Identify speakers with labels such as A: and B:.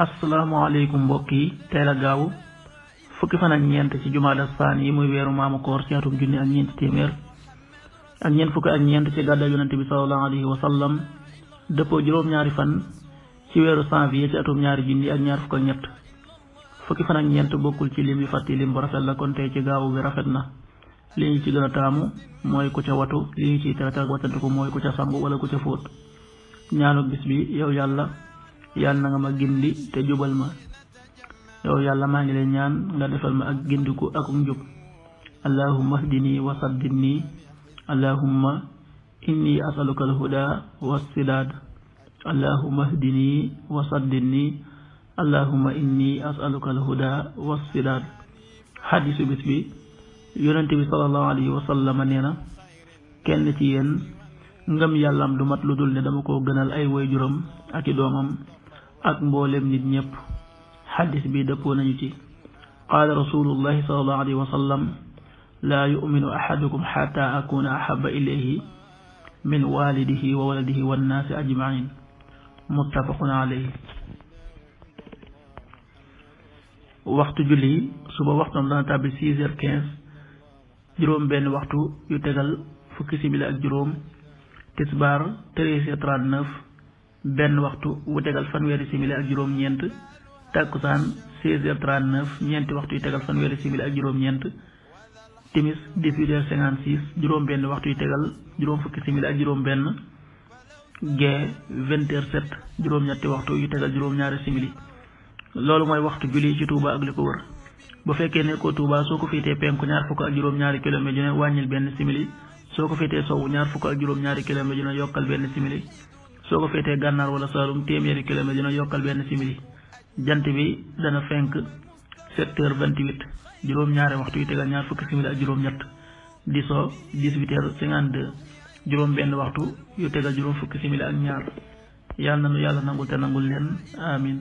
A: asalaamaaleykum mbokk yi teel a gaaw fukki fan ak ñeent ci jumaada saan yi muy weeru maamu koor ci atum junni ak ñeenti téeméer ak ñeent fukki ak ñeent ci gàddaay yonente bi sallallahu alayhi wa sallam dëppoo juróom-ñaari fan ci weeru janvier ci atum ñaari junni ak ñaar fukk ak ñett fukki fan ak ñeent bokkul ci lim yu fàtti lim bu rafet la kon tey ci gaawu bi rafet na li ñu ci gën a taamu mooy ku ca watu li ñu ciy tere ak wattandiku mooy ku ca sangu wala ku ca fóot ñaanu bis bi yow yàlla na nga ma gindi te jubal ma yow yàlla maa ngi lay ñaan nga defal ma ak gindiku ak njub allahumma hdini wa saddidni allahumma inni asaluka alhuda wassidad allahumma hdini wa saddidni allahumma inni asaluka alhuda wassidad xadisu bis bi yonente bi sallallahu alayhi wa sallam nee na kenn ci yéen ngëm yàllam du mat lu dul ne dama ko gënal ay waajuram ak i doomam ak mboolem nit ñëpp xaddis bi dëppoo nañu ci qaala rasulullahi sallallahu alayhi wa sallam laa yuminu ahadukum xata akuna ahaba ilayhi min walidihi wa waladihi wannaasi ajmain muttafaqun alayhi. waxtu julli suba waxtam dana tàbbi 6h15 juróom benn waxtu yu tegal fukki simili ak juróom tisbaar 13h39 benn waxtu wu tegal fanweeri simili ak juróom ñeent takkusaan 16h39 ñeenti waxtu yu tegal fanweeri simili ak juróom ñeent timis 18h56 juróom benn waxtu yu tegal juróom fukki simili ak juróom benn gee 20h07 juróom ñetti waxtu yu tegal juróom ñaari simili. loolu mooy waxtu julli ci Touba ak li ko wër bu fekkee ne ko Touba soo ko féetee penku ñaar fukk ak juróom ñaari kilomètre yu ne wàññil benn simili soo ko féetee sowwu ñaar fukk ak juróom ñaari kilomètre yu ne yokkal benn simili soo ko féetee gànnaar wala Saalum téeméeri kilomètre yu ne yokkal benn simili. jant bi dana fenk 7h28 juróom ñaari waxtu yu tegal ñaar fukki simili ak juróom ñett di so 18h52 juróom benn waxtu yu tegal juróom fukki simili ak ñaar yàlla na nu yàlla nangul te nangul leen amin